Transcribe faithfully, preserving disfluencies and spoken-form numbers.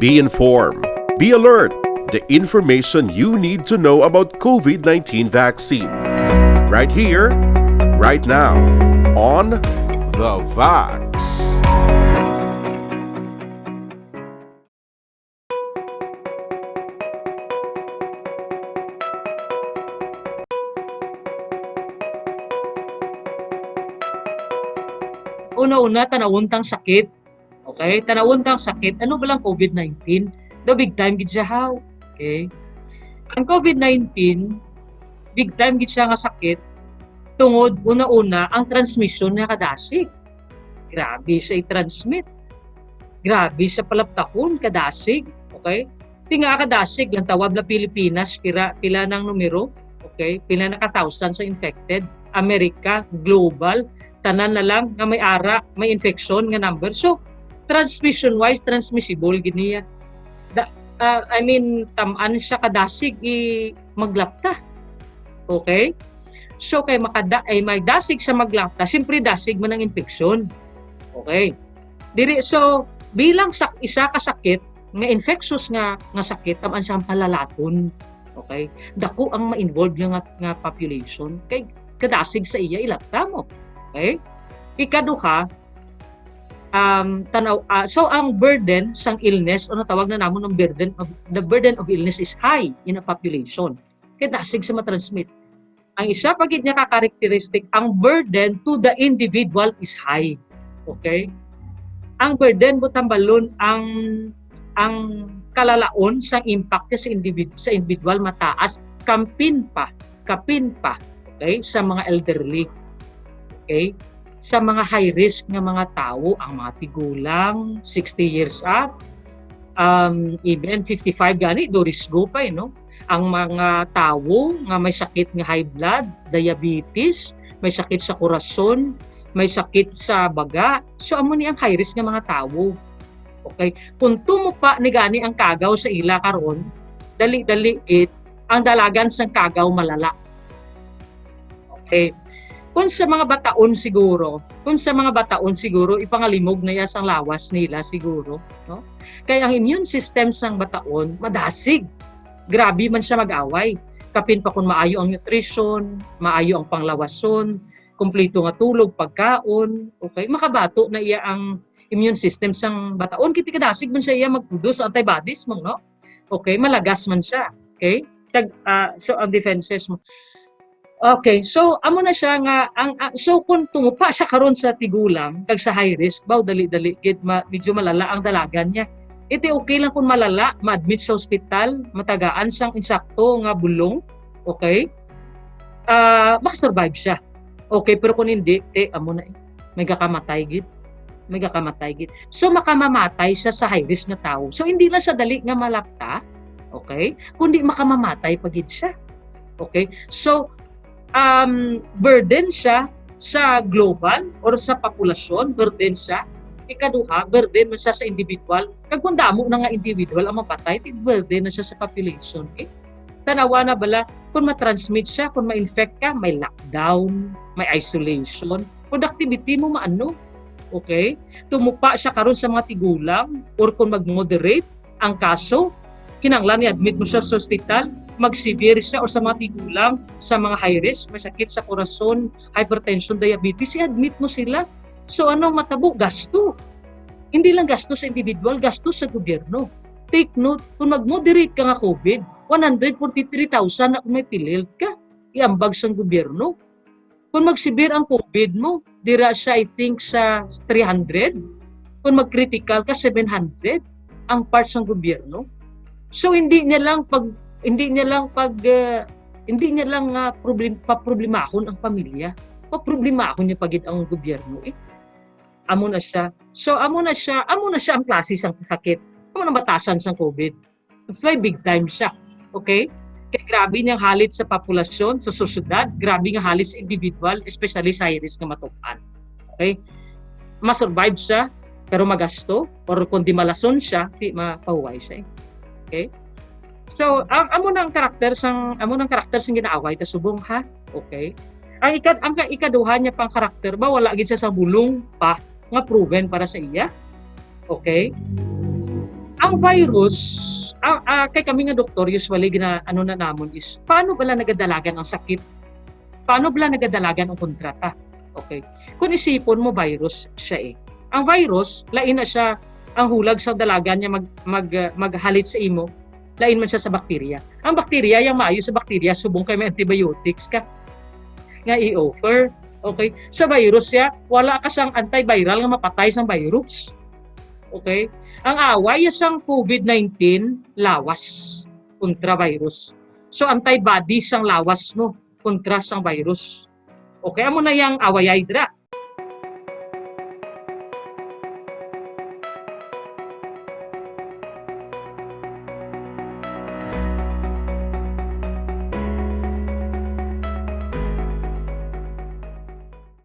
Be informed. Be alert. The information you need to know about COVID nineteen vaccine. Right here, right now, on The Vax. Una-una, tanawon tang sakit. Okay? Tanawon tang sakit. Ano ba lang COVID nineteen? Daw big time gid siya, haw? Okay? Ang COVID nineteen, big time gid siya nga sakit tungod una-una ang transmission niya kadasig. Grabe siya i-transmit. Grabe siya palaptahon kadasig. Okay? Ti nga kadasig ang tawag na Pilipinas, pira, pila nang numero? Okay? Pila na ka thousand sa infected? America, global, tanan na lang nga may ara, may infection nga number. So, transmission-wise, transmissible gid niya. Da, ah, I mean, tam-an siya kadasig i maglapta. Okay? So, kay makada, ay may dasig sa maglapta, siyempre dasig man ang infeksyon. Okay? Diri, so, bilang sa isa ka sakit, nga infectious nga, nga sakit, tam-an siyang palalaton. Okay? Dako ang ma-involve nga, nga, nga population. Kay kadasig sa iya, ilapta mo. Okay? Ikaduha, um, tanaw, ah, so ang burden sang illness, o natawag na namon ang burden of, the burden of illness is high in a population. Kay dasig sa matransmit. Ang isa pa gid niya ka characteristic, ang burden to the individual is high. Okay? Ang burden, butambalon, ang, ang kalalaon sang impact niya sa individ-, sa individual mataas, kampin pa, kapin pa, okay, sa mga elderly. Okay? Sa mga high risk nga mga tawo, ang mga tigulang, sixty years up, um, even fifty-five gani, do risgo pa, eh, no? Ang mga tawo nga may sakit nga high blood, diabetes, may sakit sa korason, may sakit sa baga, so amo ni ang high risk nga mga tawo. Okay? Kung tumupa ni gani ang kagaw sa ila karon, dali-dali gid ang dalagan sang kagaw malala. Okay. Kung sa mga bataon siguro, kung sa mga bataon siguro, ipangalimog na iya sang lawas nila siguro, no? Kay ang immune system sang bataon madasig. Grabe man siya mag-away. Kapin pa kung maayo ang nutrition, maayo ang panglawason, kompleto nga tulog, pagkaon, okay, makabato na iya ang immune system sang bataon. Kay ti kadasig man siya iya mag-produce antibodies mo, no? Okay, malagas man siya. Okay? Tag, ah, so, ang defenses mo. Okay, so amo na siya nga ang, ang so kung tumupa siya karon sa tigulang kag sa high risk, baw dali-dali gid ma, medyo malala ang dalagan niya. Iti okay lang kung malala, ma-admit sa ospital, matagaan sang insakto nga bulong, okay? Ah, makasurvive siya. Okay, pero kung hindi, eh, amo na eh. May gakamatay gid. May gakamatay gid. So, makamamatay siya sa high risk nga tawo. So, hindi lang siya dali nga malapta, okay? Kundi makamamatay pa gid siya. Okay? So, um, burden siya sa global or sa populasyon, burden siya. Ikaduha, burden man siya sa individual. Kag kung damo na nga individual ang mapatay, ti burden na siya sa population. Eh? Tanawa na bala, kung matransmit siya, kung ma-infect ka, may lockdown, may isolation, productivity mo maano. Okay? Tumupa siya karon sa mga tigulang or kung mag-moderate ang kaso, kinahanglan i-admit mo siya sa ospital, mag-severe siya o sa mga tigulang, sa mga high risk, may sakit sa korason, hypertension, diabetes, i-admit mo sila. So ano ang matabo? Gasto. Hindi lang gasto sa individual, gasto sa gobyerno. Take note, kung mag-moderate ka nga COVID, one hundred forty-three thousand na kung may PhilHealth ka, iambag sang gobyerno. Kung magsibir ang COVID mo, dira siya, I think, sa three hundred. Kung mag-critical ka, seven hundred ang part sang gobyerno. So, hindi niya lang pag, hindi niya lang pag, uh, hindi niya lang uh, problem, paproblemahon ang pamilya. Paproblemahon niya pagid ang gobyerno eh. Amo na siya. So, amo na siya, amo na siya ang klase sang sakit. Amo nang batasan sang COVID. That's why big time siya. Okay? Kay grabe niyang halit sa populasyon, sa sosyedad, grabe nga halit sa individual, especially sa high risk nga matukan. Okay? Ma-survive siya, pero magasto, or kung di malason siya, di mapahuway siya. Eh. Okay? So, ang amo nang karakter sang amo nang karakter sang ginaaway ta subong ha. Okay? Ang ikad ang ikaduha niya pang karakter ba wala gid siya sa bulong pa nga proven para sa iya. Okay? Ang Virus, ah, ah, kay kami nga doktor, usually gina, ano na namon is, paano bala nagadalagan ang sakit? Paano bala nagadalagan ang kontrata? Okay. Kung isipon mo, virus siya eh. Ang virus, lain na siya ang hulag sa dalagan niya mag, mag, ah, maghalit sa imo. Lain man siya sa bakterya. Ang bakterya, yung maayo sa bakterya, subong kay may antibiotics ka nga i-offer. Okay? Sa virus siya, wala ka sang antiviral nga mapatay sang virus. Okay? Ang away sang COVID nineteen, lawas kontra virus. So, antibody sang lawas mo kontra sang virus. Okay, amo na yang awayay dira.